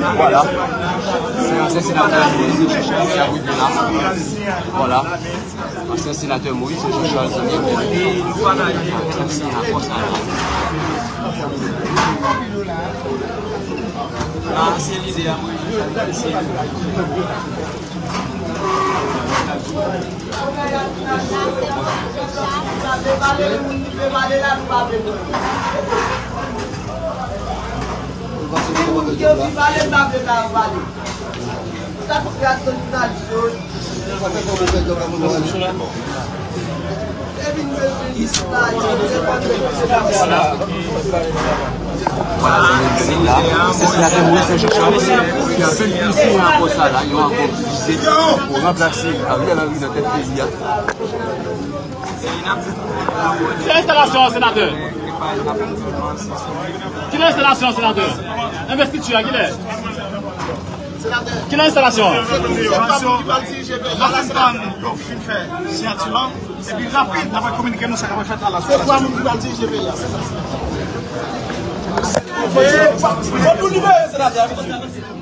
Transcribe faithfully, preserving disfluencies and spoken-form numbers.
Vwala. Se ansyen senatè Moïse Jean Charles ki ap rive la. Vwala. Ansyen senatè Moïse Jean Charles, zanmi m, li ansyen rapò sa la. Ah, se lidè a Moïse Jean Charles, se lidè. Vwala, zanmi m, se la. Se senatè Moïse Jean Charles ki anfen fin siyen akò sa la, yon akò ki vize pou ranplase Ariel Henry nan tèt peyi a. Kilè enstalasyon an, senatè? Kilè enstalasyon an, senatè? Envestiti a, kilè? Kilè enstalasyon an? Yo fin tann, yo fin fè siyati lan. Epi rapid, n ap kominike nou sa k ap fèt la, la. Se twa moun ki pral dirije peyi a, se sa. Fò nou libere senatè a.